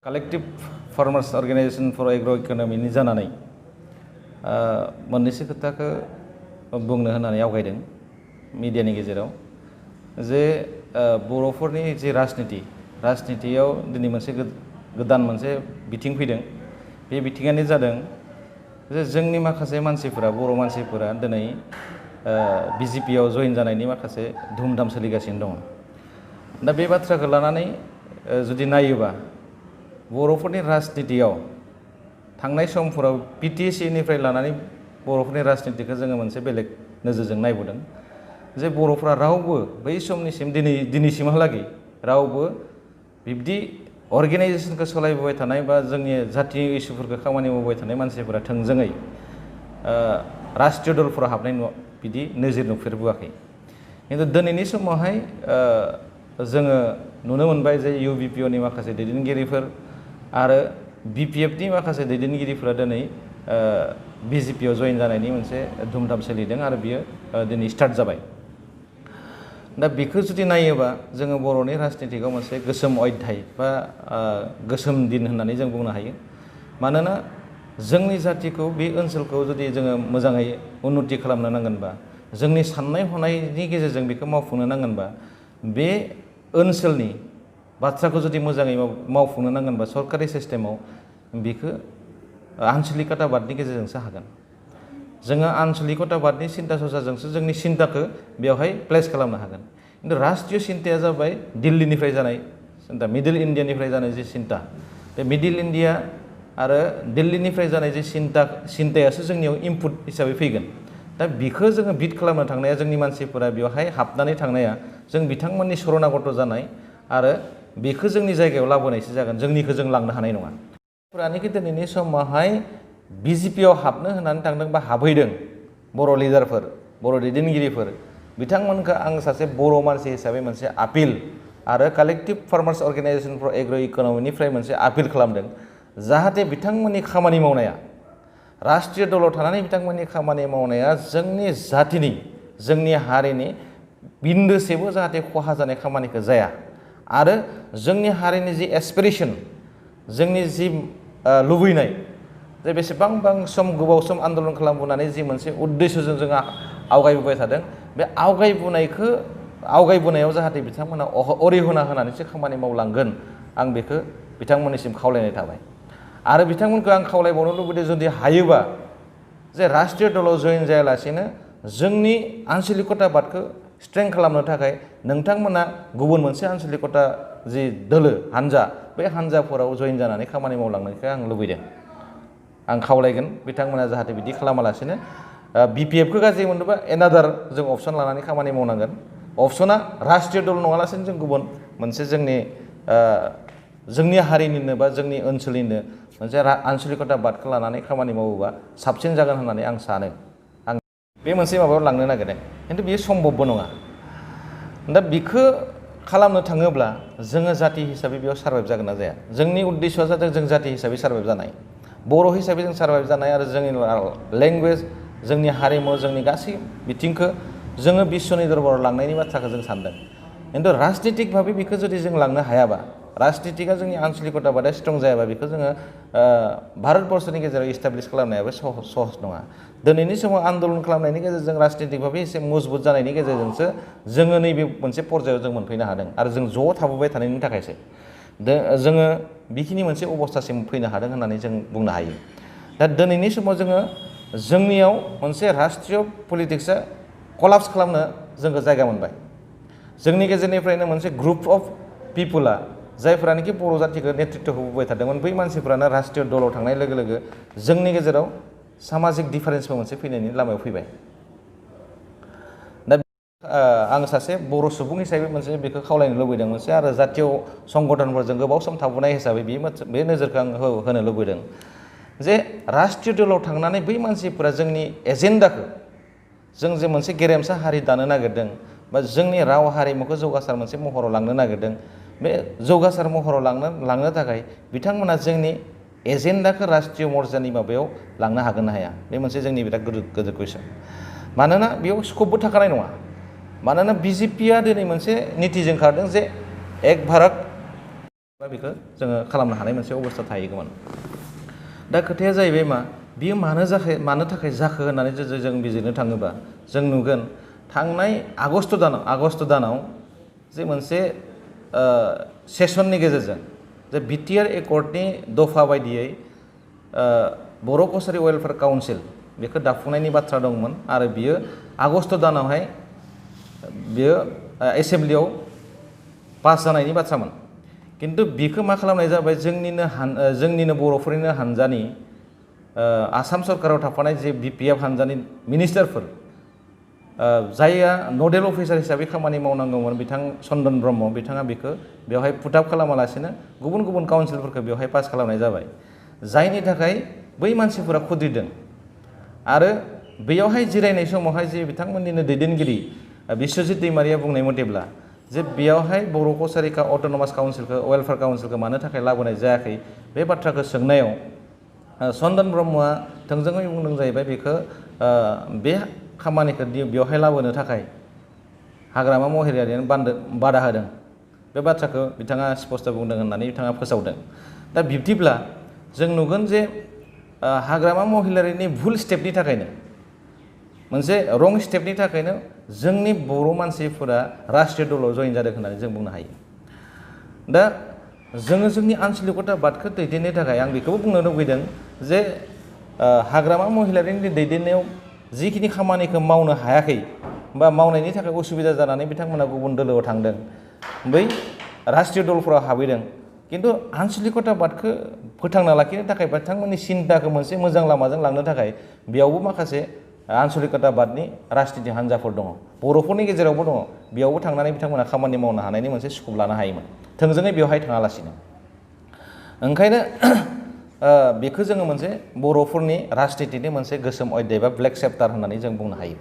Collective farmers organisation for agro economy जानानै मोननैसो खोथाखौ बुंनो होननानै आवगायदों मिडियानि गेजेराव जे बर'फोरनि जे राजनितियाव दिनै मोनसे गोदान मोनसे बिथिं फैदों। बे बिथिङानो जादों जे जोंनि माखासे मानसिफोरा बर' मानसिफोरा दिनै बिजेपिआव जइन जानायनि माखासे धुमधाम सोलिगासिनो दङ। दा बे बाथ्राखौ लानानै जुदि नायोबा बर'फोरनि राजनितियाव थांनाय समफोराव पिटिसिनिफ्राय लानानै बर'फोरनि राजनितिखौ जोङो मोनसे बेलेग नोजोरजों नायबोदों जे बर'फोरा रावबो बै समनिसिम दिनैसिमहालागै रावबो बिब्दि अर्गेनाइजेशनखौ सालायबोबाय थानाय बा जोंनि जातीय इसुफोरखौ खामानि मावबाय थानाय मानसिफोरा थोंजोङै राष्ट्रीय दलफोराव हाबनाय बिदि नोजोर नुफेरबोआखै। खिन्थु दिनैनि समावहाय जोङो नुनो मोनबाय जे इउबिपिअनि माखासे दैदेनगिरिफोर आरो बिपिएफनि माखासे दैदेनगिरिफोरा दिनै बिजेपिआव जइन जानायनि मोनसे धुमधाम सोलिदों आरो बियो दिनै स्टार्ट जाबाय। दा बेखौ जुदि नायोबा जोङो बर'नि राजनितिखौ मोनसे गोसोम अध्याय बा गोसोम दिन होननानै जों बुंनो हायो। मानोना जोंनि जातिखौ बे ओनसोलखौ जुदि जोङो मोजाङै उन्नति खालामनो नांगोनबा जोंनि साननाय हनायनि गेजेरजों बेखौ मावफुंनो नांगोनबा बे ओनसोलनि बाथ्राखौ जुदि मोजाङै मावफुंनो नांगोनबा सरकारि सिस्टेमाव बेखौ आन्चलिकताबादनि गेजेरजोंसो हागोन। जोङो आन्चलिकताबादनि सिन्ता सरसाजोंसो जोंनि सिन्ताखौ बेवहाय प्लेस खालामनो हागोन। खिन्थु राष्ट्रीय सिन्ताया जाबाय दिल्लीनिफ्राय जानाय सिन्ता, मिडिल इन्डियानिफ्राय जानाय जे सिन्ता, बे मिडिल इन्डिया आरो दिल्लीनिफ्राय जानाय जे सिन्तायासो जोंनियाव इनपुट हिसाबै फैगोन। दा बेखौ जोङो बिट खालामनो थांनाया जोंनि मानसिफोरा बेवहाय हाबनानै थांनाया जों बिथांमोननि शरणागत जानाय आरो बेखौ जोंनि जायगायाव लाबोनायसो जागोन, जोंनिखौ जों लांनो हानाय नङा। फोरानोखि दिनैनि समावहाय बिजेपिआव हाबनो होननानै थांदों बा हाबहैदों बर' लिडारफोर, बर' दैदेनगिरिफोर, बिथांमोनखौ आं सासे बर' मानसि हिसाबै मोनसे आपिल आरो collective farmers organisation for agro इकोनॉमीनिफ्राय मोनसे आपिल खालामदों जाहाथे बिथांमोननि खामानि मावनाया राष्ट्रीय दलाव थानानै बिथांमोननि खामानि मावनाया जोंनि जातिनि, जोंनि हारिनि बिन्दोसेबो जाहाथे खहा जानाय खामानिखौ जाया आरो जोंनि हारिनि जि एसपिरेशन, जोंनि जि लुबैनाय जे बेसेबांबां गोबाव सम आन्दलन खालामबोनानै जि मोनसे उद्देश्यजों जोंहा आवगायबोबाय थादों, बे आवगायबोनायाव जाहाथे बिथांमोना अरिहना होनानैसो खामानि मावलांगोन, आं बेखौ बिथांमोननिसिम खावलायनाय थाबाय। आरो बिथांमोनखौ आं खावलायबावनो लुबैदों जुदि हायोबा जे राष्ट्रीय दलाव जइन जायालासेनो जोंनि आन्चलिकताबादखौ स्ट्रें खालामनो थाखाय नोंथांमोना गुबुन मोनसे आन्चलिकता जि दोलो हान्जा, बे हान्जाफोराव जइन जानानै खामानि मावलांनायखौ आं लुबैदों। आं खावलायगोन बिथांमोना जाहाथे बिदि खालामालासेनो बिपिएफखौ गाज्रि मोनदोंबा एनादार जों अपसन लानानै खामानि मावनांगोन। अपसना राष्ट्रीय दल नङालासेनो जों गुबुन मोनसे जोंनि हारिनिनो बा जोंनि ओनसोलनिनो मोनसे आन्चलिकताबादखौ लानानै खामानि मावोबा साबसिन जागोन होननानै आं सानो। आं बे मोनसे माबायाव लांनो नागिरदों, खिन्थु बेयो सम्भबबो नङा। दा बेखौ खालामनो थाङोब्ला जोङो जाति हिसाबै बेयाव सार्भाइभ जागोन ना जाया? जोंनि उद्देश्यआ जादों जों जाति हिसाबै सार्भाइभ जानाय, बर' हिसाबै जों सार्भाइभ जानाय आरो जोंनि लेंगुवेज, जोंनि हारिमु, जोंनि गासै बिथिंखौ जोङो बिश्वनि दरबाराव लांनायनि बाथ्राखौ जों सानदों। खिन्थु राजनितिक भाबै बेखौ जुदि जों लांनो हायाबा, राजनितिकआ जोंनि आन्चलिकताबादा स्ट्रं जायाबा बेखौ जोङो भारतबर्षनि गेजेराव इस्टाब्लिश खालामनायाबो सहस नङा। दिनैनि समाव आन्दलन खालामनायनि गेजेरजों राजनितिक भाबै एसे मजबुत जानायनि गेजेरजोंसो जोङो नैबे मोनसे पर्यायाव जों मोनफैनो हादों आरो जों ज' थाबोबाय थानायनि थाखायसो जोङो बेखिनि मोनसे अबस्थासिम फैनो हादों होननानै जों बुंनो हायो। दा दिनैनि समाव जोंनियाव मोनसे राष्ट्रीय पलिटिक्सआ कलाप्स खालामनो जोंखौ जायगा मोनबाय। जोंनि गेजेरनिफ्रायनो मोनसे ग्रुप अफ पिपुला जायफोरानोखि बर' जातिखौ नेतृत्व होबोबाय थादोंमोन, बै मानसिफ्रानो राष्ट्रीय दलाव थांनाय लोगो लोगो जोंनि गेजेराव सामाजिक डिफारेन्सबो मोनसे फैनायनि लामायाव फैबाय। दा आं सासे बर' सुबुं हिसाबै मोनसे बेखौ खावलायनो लुबैदों मोनसे आरो जातीय संगठनफोरजों गोबाव सम थाबोनाय हिसाबै बे नोजोरखौ आं होनो लुबैदों जे राष्ट्रीय दलाव थांनानै बै मानसिफोरा जोंनि एजेन्डाखौ, जों जे मोनसे गेरेमसा हारि दानो नागिरदों बा जोंनि राव हारिमुखौ जौगासार मोनसे महराव लांनो नागिरदों, बे जौगासार महराव लांनो थाखाय बिथांमोना जोंनि एजेन्डाखौ राष्ट्रीय मर्जानि माबायाव लांनो हागोन ना हाया? बे मोनसे जोंनि बिराद गिदिर कुइसन। मानोना बेयाव स्कपबो थाखानाय नङा। मानोना बिजेपिआ दिनै मोनसे नितिजों खारदों जे एक भारत बेखौ जोङो खालामनो हानाय मोनसे अबस्था थाहैगौमोन। दा खोथाया जाहैबाय मा बियो मानो थाखाय जाखो होननानै जों बिजिरनो थाङोबा जों नुगोन थांनाय आगस्ट दानाव जे मोनसे सेसननि गेजेरजों जे बिटिआर एकर्डनि दफा बायदियै बर' कसारि वेलफेयार काउन्सिल बेखौ दाफुंनायनि बाथ्रा दंमोन आरो बियो आगस्ट दानावहाय बियो एसेम्ब्लियाव पास जानायनि बाथ्रामोन। किन्तु बिखौ मा खालामनाय जाबाय जोंनिनो बर'फोरनिनो हानजानि आसाम सरकाराव थाफानाय जे बिपिएफ हानजानि मिनिस्टारफोर जायहा नडेल अफिसार हिसाबै खामानि मावनांगौमोन बिथां चन्दन ब्रह्म बिथाङा बेखौ बेवहाय पुटआप खालामालासिनो गुबुन गुबुन काउन्सिलफोरखौ बेवहाय पास खालामनाय जाबाय, जायनि थाखाय बै मानसिफोरा खुद्रिदों। आरो बेयावहाय जिरायनाय समावहाय जे बिथांमोननिनो दैदेनगिरि बिश्वजित दैमारिया बुंनाय मथेब्ला जे बेयावहाय बर' कसारिका अट'नमास काउन्सिलखौ वेलफेयार काउन्सिलखौ मानो थाखाय लाबोनाय जायाखै बे बाथ्राखौ सोंनायाव चन्दन ब्रह्मआ थोंजोङै बुंदों जाहैबाय बेखौ बे खामानिखौ बेवहाय लाबोनो थाखाय हाग्रामा महिलारियानो बादा होदों, बे बाथ्राखौ बिथाङा स्पष्ट बुंदों होननानै बिथाङा फोसावदों। दा बिब्दिब्ला जों नुगोन जे हाग्रामा महिलारिनि भुल स्टेपनि थाखायनो मोनसे रं स्टेपनि थाखायनो जोंनि बर' मानसिफोरा राष्ट्रीय दलाव जइन जादों होननानै जों बुंनो हायो। दा जोङो जोंनि आन्चलिकताबादखौ दैदेननो थाखाय आं बेखौबो बुंनो लुबैदों जे हाग्रामा महिलारिनि दैदेननायाव जिखिनि खामानिखौ मावनो हायाखै बा मावनायनि थाखाय उसुबिदा जानानै बिथांमोना गुबुन दोलोआव थांदों, बै राष्ट्रीय दलफोराव हाबहैदों। किन्तु आन्चलिकताबादखौ फोथांना लाखिनो थाखाय बिथांमोननि सिन्ताखौ मोनसे मोजां लामाजों लांनो थाखाय बेयावबो माखासे आन्चलिकताबादनि राजनिति हान्जाफोर दङ, बर'फोरनि गेजेरावबो दङ, बेयावबो थांनानै बिथांमोना खामानि मावनो हानायनि मोनसे स्कप लानो हायोमोन थोंजोङै बेवहाय थाङालासिनो। ओंखायनो बेखौ जोङो मोनसे बर'फोरनि राजनितिनि मोनसे गोसोम अध्याय बा ब्लेक चेप्टार होननानै जों बुंनो हायो।